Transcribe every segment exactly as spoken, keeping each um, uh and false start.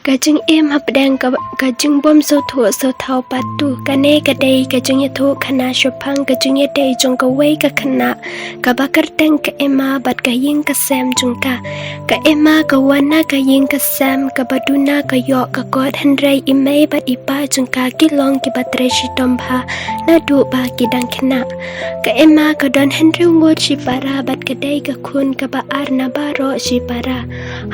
Ka jingim hapdeng ka, ka jingbym sngewthuh sngewthaw pat tu. Kane ka dei ka jingïathuhkhana shaphang ka jingïadei jong kawei ka khynnah kaba kyrteng ka Emma bad ka ïing ka sem jong ka. Ka Emma ka wan na ka ïing ka sem kaba duna ka ïoh ka kot, hynrei i mei bad i pa jong ka ki long kiba trei shitom bha naduh ba ki dang khynnah. Ka Emma ka don hynriew ngut shipara bad ka dei ka khun kaba ar na baroh shipara.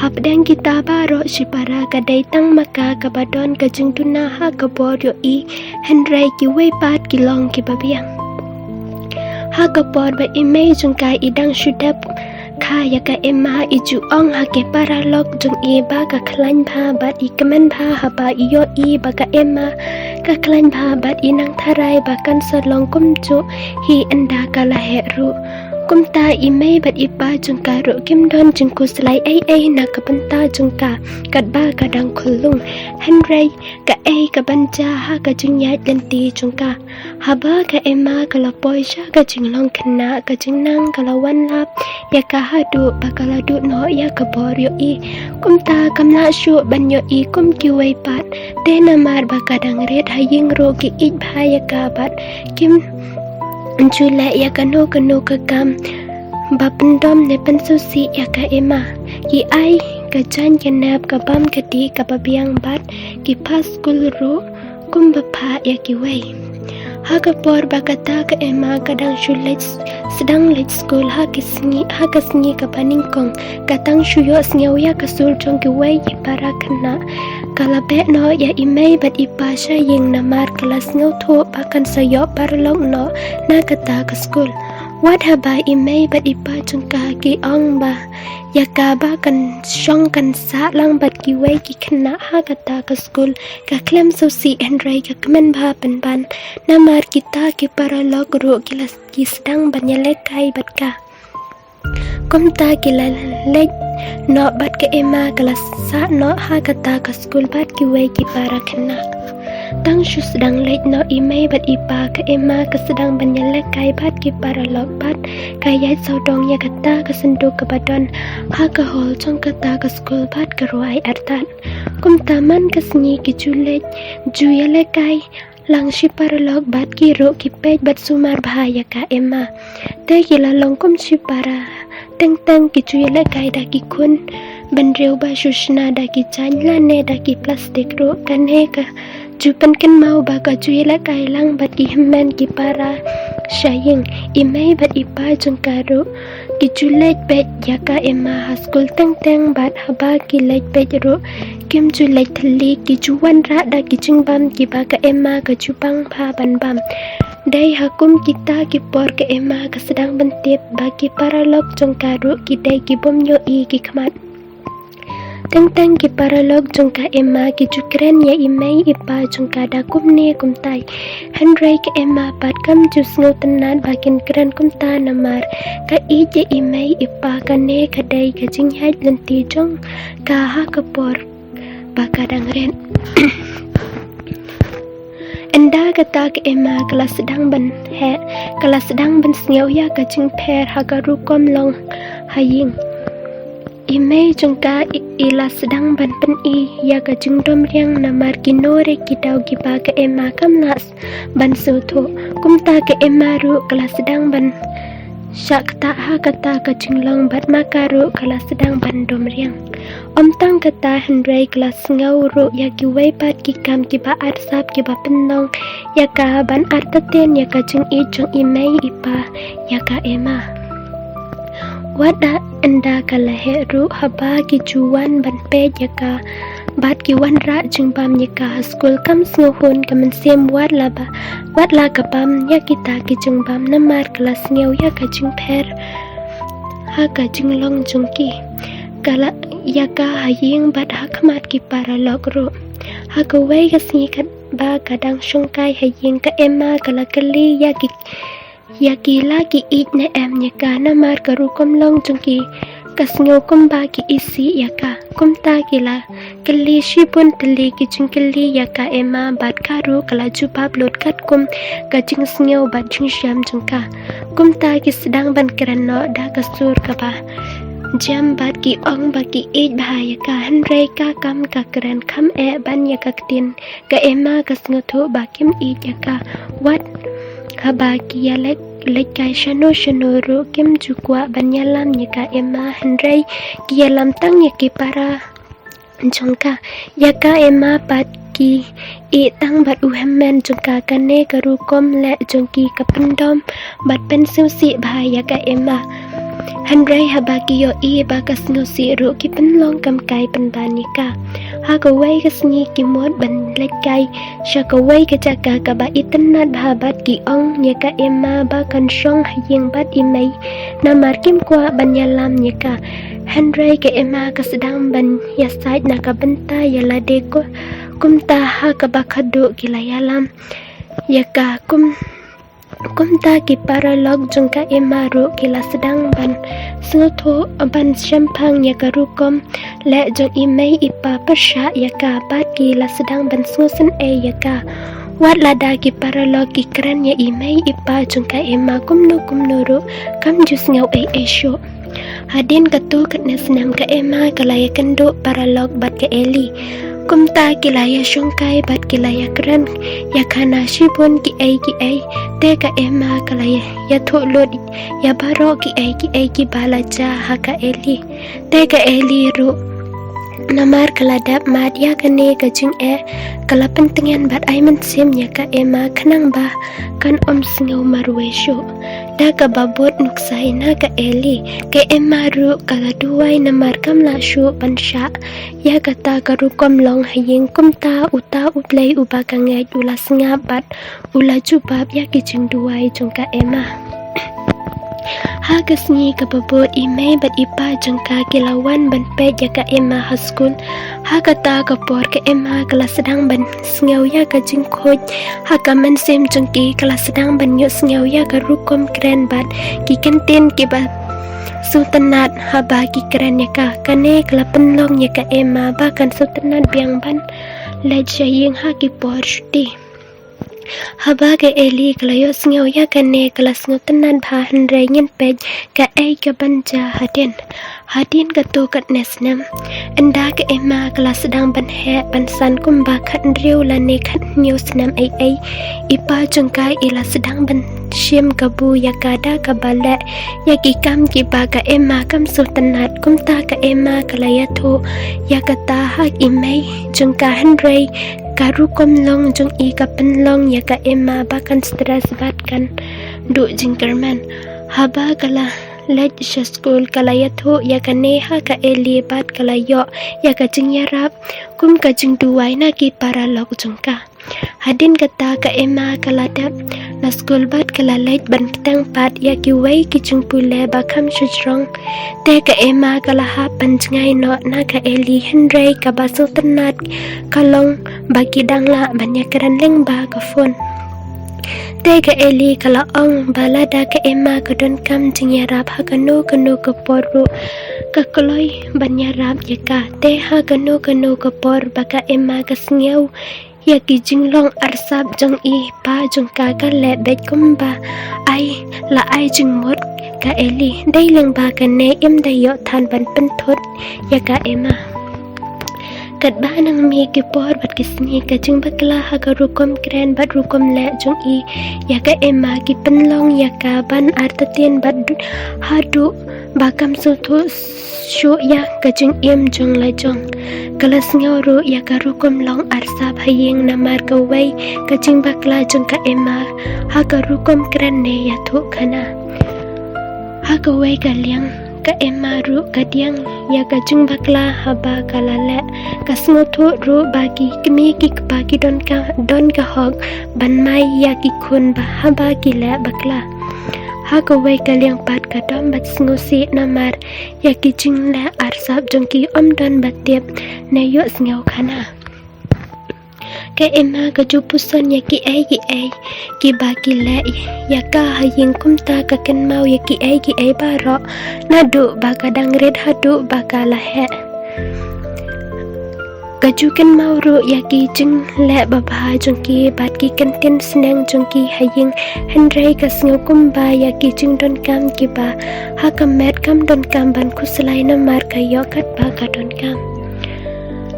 Hapdeng kita baroh shipara ka dei tang ma ka kaba don ka jingduna ha ka bor ïohi, hynrei kiwei pat ki long kiba biang. Ha ka por ba i mei jong ka i dang shu dep kha ïa ka Emma, i ju ong ha ki paralok jong i ba ka khlaiñ bha bad i kmen bha haba i ïohi ba ka Emma ka khlaiñ bha bad i nang tharai ba kan sa long kumjuh hi ynda ka la heh ruh. Kumta i mei bad i pa jong ka ruh kim don jingkhuslai ei ei na ka bynta jong ka katba ka dang khyllung. Hynrei kaei kaban jia ha ka jingïaid lynti jong ka? Haba ka Emma ka la poi sha ka jinglong khynnah, ka jingnang ka la wan lap ïa ka haduh ba ka la duh noh ïa ka bor ïohi. Kumta kam lah shuh ban ïohi kum kiwei pat, te namar ba ka dang rit ha ïing ruh ki ïeit bha ïa ka bad kim ju leh ïa kano kano ka kam ba pyndom ne pynsngewsih ïa ka Emma. Ki ai ka jaiñ ka nep, ka bam ka dih kaba biang bad ki phah skul ruh kumba phah ïa kiwei. Ha ka por ba kata ka Emma ka dang shu leit, sdang leit skul ha ki sngi, ha ka sngi kaba nyngkong, ka tang shu ïohsngew ïa ka sur jong kiwei ki para khynnah. Ka la beh noh ïa i mei bad i pa sha ïing namar ka la sngewthuh ba kan sa ïoh paralok noh na kata ka skul. Wat haba i mei bad i pa jong ka ki ong ba ïa ka ba kan shong kan sah lang bad kiwei ki khynnah ha kata ka skul, ka khlem sngewsih hynrei ka kmen bha pynban. Namar kita ki paralok ruh ki la, ki sdang ban ïalehkai bad ka. Kumta ki la leit noh bad ka Emma ka la sah noh ha kata ka skul bad kiwei ki para khynnah. Tang shu sdang leit noh i mei bad i pa, ka Emma ka sdang ban ïalehkai bad ki paralok bad ka ïaid sawdong ïa kata ka synduk kaba don ha ka hall jong kata ka skul bad ka rwai artat. Kumta man ka sngi ki ju leit ju ïalehkai lang shi paralok bad ki ruh ki peit bad sumar bha ïa ka Emma. Te ki la long kum shipara teng teng, ki ju ïalehkai da ki khun bynriew ba shu shna da ki jaiñ lane da ki plastik ruh. Kane ka ju pynkynmaw ba ka ju ïalehkai lang bad ki hynmen ki para sha ïing. I mei bad i pa jong ka ruh ki ju leit peit ïa ka Emma ha skul teng teng bad haba ki leit peit ruh kim ju leit thylli, ki ju wanrah da ki jingbam kiba ka Emma ka ju bang bha ban bam. Dei ha kum kita ki por ka Emma ka sdang ban tip ba ki paralok jong ka ruh ki dei ki bym ïohi ki khmat. Teng teng ki paralok jong ka Emma ki ju kren ïa i mei i pa jong ka da kumne kumtai. Hynrei ka Emma pat kam ju sngewtynnat ba kin kren kumta namar ka ïeit ïa i mei i pa. Kane ka dei ka jingïaid lynti jong ka ha ka por ba ka dang rit. Ynda kata ka Emma ka la sdang ban heh, ka la sdang ban sngew ïa ka jingpher ha ka rukom long ha ïing. I mei jong ka i, i la sdang ban pyni ïa ka jingdom riang namar kino re ki daw kiba ka Emma kam lah ban sngewthuh. Kumta ka Emma ruh ka la sdang ban shah ktah ha kata ka jinglong bad ma ka ruh ka la sdang ban dom riang. Ym tang kata hynrei ka la sngew ruh ïa kiwei pat ki kam kiba arsap kiba pynlong ïa ka ban artatien ïa ka jingïeit jong i mei i pa ïa ka Emma. Wat la ynda ka la heh ruh, haba ki ju wan ban peit ïa ka bad ki wanrah jingbam ïa ka ha skul, kam sngewhun ka mynsiem wat la ba, wat la ka bam ïa kita ki jingbam namar ka la sngew ïa ka jingpher ha ka jinglong jong ki, ka la, ïa ka ha ïing bad ha khmat ki paralok ruh. Ha kawei ka sngi katba ka dang shongkai ha ïing, ka Emma ka la kylli ïa ki, ïa ki la ki ïeit ne em ïa ka namar ka rukom long jong ki ka sngew kumba ki isih ïa ka. Kumta ki la kylli shibun tylli ki jingkylli ïa ka Emma bad ka ruh ka la jubab lut katkum ka jingsngew bad jingshem jong ka. Kumta ki sdang ban kren noh da ka sur kaba jam bad ki ong ba ki ïeit bha ïa ka, hynrei ka kam ka kren kham eh ban ïa ka ktien. Ka Emma ka sngewthuh ba kim ïeit ïa ka. Wat haba ki ïa leit leit kai shano shano ruh kim ju kwah ban ïalam ïa ka Emma, hynrei ki ïalam tang ïa ki para jong ka. Ïa ka Emma pat ki ïeh tang bad u hynmen jong ka. Kane ka rukom leh jong ki ka pyndom bad pynsngewsih bha ïa ka Emma. Hynrei haba ki ïohi ba ka sngewsih ruh, ki pynlong kam kai pynban ïa ka. Ha kawei ka sngi ki mut ban leit kai sha kawei ka jaka kaba itynnad bha bad ki ong ïa ka Emma ba kan shong ha ïing bad i mei, namar kim kwah ban ïalam ïa ka. Hynrei ka Emma ka sdang ban ïasaid na ka bynta ïa lade ko, kumta ha kaba khadduh ki la ïalam ïa ka. Kum kumta ki paralok jong ka Emma ruh ki la sdang ban sngewthuh ban shemphang ïa ka rukom leh jong i mei i pa pyrshah ïa ka, bad ki la sdang ban sngewsynei ïa ka. Wat lada ki paralok ki kren ïa i mei i pa jong ka Emma kumno kumno ruh, kam ju sngew ei ei shuh. Hadien katto katne snem ka Emma ka la ïakynduh paralok bad ka Ellie. Kumta ki la ïashongkai bad ki la ïakren ïakhana shibun kiei kiei. Te ka Emma ka la ïa, ïathuh lut ïa baroh kiei kiei kiba la jia ha ka Ellie. Te ka Ellie ruh, namar ka la dap mad ïa kane ka jingeh, ka la pyntngen bad ai mynsiem ïa ka Emma khnang ba kan ym sngew marwei shuh. Da kaba bud nuksa na ka Ellie, ka Emma ruh ka la duwai namar kam lah shuh ban shah ïa kata ka rukom long ha ïing. Kumta uta U Blei uba ka ngeit u la sngap bad u la jubab ïa ki jingduwai jong ka Emma. Ha ka sngi kaba bud i mei bad i pa jong ka ki la wan ban peit ïa ka Emma ha skul. Ha kata ka por ka Emma ka la sdang ban sngew ïa ka jingkhuid ha ka mynsiem jong ki, ka la sdang ban ïohsngew ïa ka rukom kren bad ki kyntien kiba sngewtynnat haba ki kren ïa ka. Kane ka la pynlong ïa ka Emma ba kan sngewtynnat biang ban leit sha ïing ha ki por shuti. Haba ka Ellie ka la ïohsngew ïa kane ka la sngewtynnat bha, hynrei ngin peit kaei kaban jia hadien. Hadien katto katne snem, ynda ka Emma ka la sdang ban heh ban san kumba khathynriew lane khathynñiew snem ei ei, i pa jong ka i la sdang ban shim kabu ïa ka da kaba leh ïa ki kam kiba ka Emma kam sngewtynnat. Kumta ka Emma ka la ïathuh ïa kata ha i mei jong ka, hynrei ka rukom long jong i ka pynlong ïa ka Emma ba kan stress bad kan duh jingkyrmen. Haba ka la leit sha skul ka la ïathuh ïa kane ha ka Ellie bad ka la ïoh ïa ka jingïarap kum ka jingduwai na ki paralok jong ka. Hadien kata ka Emma ka la dep na skul bad ka la leit ban bteng pat ïa kiwei ki jingpule ba kham shajrong. Te ka Emma ka la hap ban jngai noh na ka Ellie, hynrei kaba sngewtynnat ka long ba ki dang lah ban ïakren lyngba ka phone. Te ka Ellie ka la ong ba lada ka Emma ka donkam jingïarap ha kano kano ka por ruh, ka kloi ban ïarap ïa ka. Te ha kano kano ka por ba ka Emma ka sngew ïa ki jinglong arsap jong i pa jong ka, ka leh beit kumba ai la ai jingmut ka Ellie. Dei lyngba kane im dei ïoh than ban pynthut ïa ka Emma. Katba nang mih ki por bad ki sngi, ka jingbakla ha ka rukom kren bad rukom leh jong i ïa ka Emma ki pynlong ïa ka ban artatien bad haduh ba kam sngewthuh shuh ïa ka jingim jong la jong. Ka la sngew ruh ïa ka rukom long arsap ha ïing namar kawei ka jingbakla jong ka Emma ha ka rukom kren ne ïathuh khana. Ha kawei ka liang ka Emma ruh ka diang ïa ka jingbakla haba ka la leh. Ka sngewthuh ruh ba ki kmie ki kpa ki don ka, don ka hok ban mai ïa ki khun ba haba ki leh bakla. Ha kawei ka liang pat ka dom bad sngewsih namar ïa ki jingleh arsap jong ki ym don ba tip ne ïohsngew khana. Ka Emma ka ju puson ïa kiei kiei kiba ki leh ïa ka ha ïing, kumta ka kynmaw ïa kiei kiei baroh naduh ba ka dang rit haduh ba ka la heh. Ka ju kynmaw ruh ïa ki jingleh babha jong ki bad ki kyntien sneng jong ki ha ïing, hynrei ka sngew kumba ïa ki jingdonkam kiba ha ka met kam donkam ban khuslai namar ka ïoh katba ka donkam.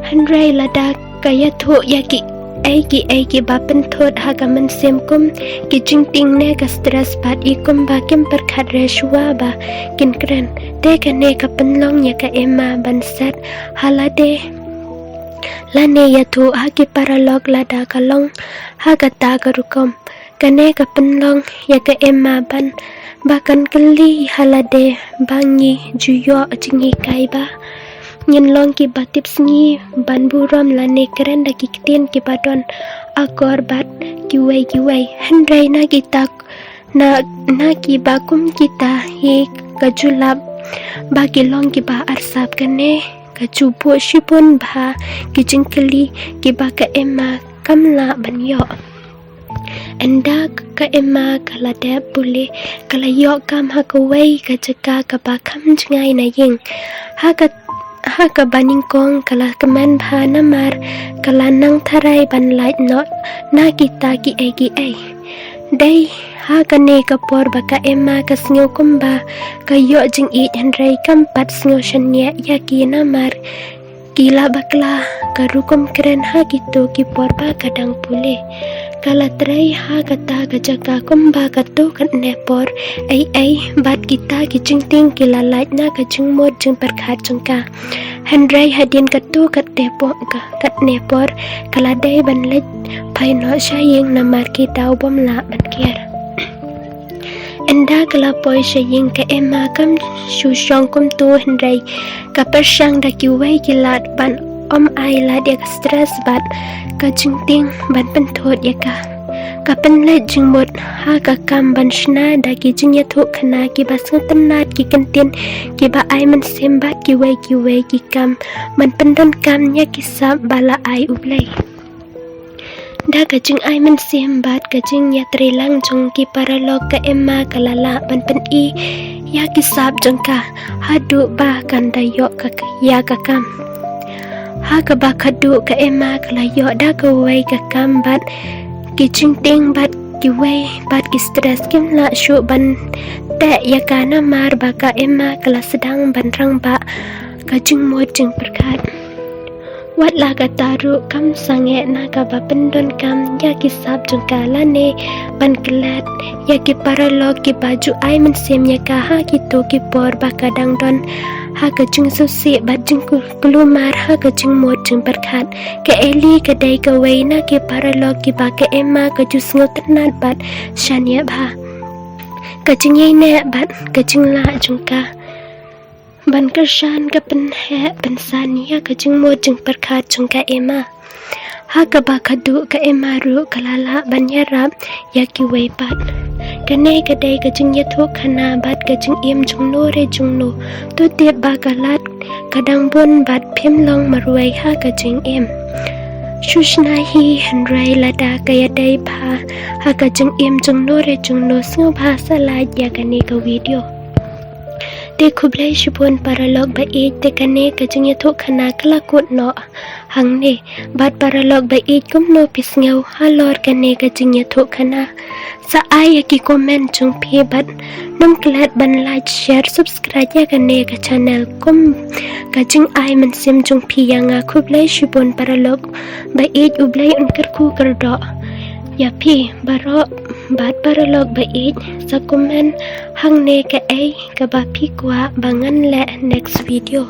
Hynrei lada ka ïathuh ïa ki ei ki ei kiba pynthut ha ka mynsiem kum ki jingtieng ne ka stress bad i kumba kim pyrkhat re shuwa ba kin kren. Te kane ka pynlong ïa ka Emma ban set ha lade lane ïathuh ha ki paralok lada ka long ha kata ka rukom. Kane ka pynlong ïa ka Emma ban ba kan kylli ha lade ba ngi ju ïoh jinghikai ba ngin long kiba tipsngi ban burom lane kren da ki ktien kiba don akor bad kiwei kiwei. Hynrei na kita na, na kiba kum kita hi ka ju lap ba ki long kiba arsap. Kane ka ju buh shibun bha ki jingkylli kiba ka Emma kam lah ban ïoh. Ynda ka Emma ka la dep pule, ka la ïoh kam ha kawei ka jaka kaba kham jngai na ïing. Ha ka ha kaba nyngkong ka la kmen bha namar ka la nang tharai ban lait noh na kita ki ei ki ei. Dei ha kane ka por ba ka Emma ka sngew kumba ka ïoh jingïeit, hynrei kam pat sngew shaniah ïa ki namar ki la bakla ka rukom kren ha kito ki por ba ka dang pule. Ka la trei ha kata ka jaka kumba katto katne por, ei ei bad kita ki jingtieng ki la lait na ka jingmut jingpyrkhat jong ka. Hynrei hadien katto katne por, ka, katne por ka la dei ban leit phai noh sha ïing namar ki daw bym lah ban kiar. Ynda ka la poi sha ïing ka Emma kam shu shong kumto, hynrei ka pyrshang da kiwei ki lad ban ym ai lad ïa ka stress bad ka jingtieng ban pynthut ïa ka. Ka pynleit jingmut ha ka kam ban shna da ki jingïathuhkhana kiba sngewtynnat, ki kyntien kiba ai mynsiem bad kiwei kiwei ki kam ban pyndonkam ïa ki sap ba la ai U Blei. Da ka jingai mynsiem bad ka jingïatreilang jong ki paralok, ka Emma ka la lah ban pyni ïa ki sap jong ka haduh ba kan da ïoh ka, ïa ka kam. Ha kaba khatduh ka Emma ka la ïoh da kawei ka kam bad ki jingtieng bad kiwei bad ki stress kim lah shuh ban teh ïa ka namar ba ka Emma ka la sdang ban rangbah ka jingmut jingpyrkhat. Wat la katta ruh kam sangeh na kaba pyndonkam ïa ki sap jong ka lane ban klet ïa ki paralok kiba ju ai mynsiem ïa ka ha kito ki por ba ka dang don ha ka jingsngewsih bad jingkulmar ha ka jingmut jingpyrkhat. Ka Ellie ka dei kawei na ki paralok kiba ka Emma ka ju sngewtynnat bad shaniah bha. Ka jingïaineh bad ka jinglah jong ka ban kyrshan ka pynheh pynsan ïa ka jingmut jingpyrkhat jong ka Emma. Ha kaba khatduh ka Emma ruh ka la lah ban ïarap ïa kiwei pat. Kane ka dei ka jingïathuhkhana bad ka jingim jongno re jongno. To tip ba ka lad ka dang bun bad phim long marwei ha ka jingim. Shu shna hi, hynrei lada ka ïadei bha ha ka jingim jongno re jongno, sngewbha sa like ïa kane ka video. Te khublei shibun paralok ba ïeit, te kane ka jingïathuhkhana ka la kut noh hangne. Bad paralok ba ïeit, kumno phi sngew halor kane ka jingïathuhkhana? Sa ai ïa ki comment jong phi bad ym klet ban like, share, subscribe ïa kane ka channel kum ka jingai mynsiem jong phi ïa nga. Khublei shibun paralok ba ïeit, U Blei un kyrkhu kyrdoh ïa phi baroh. Bad paralok ba ïeit, sa comment hangne kaei kaba phi kwah ba ngan leh next video.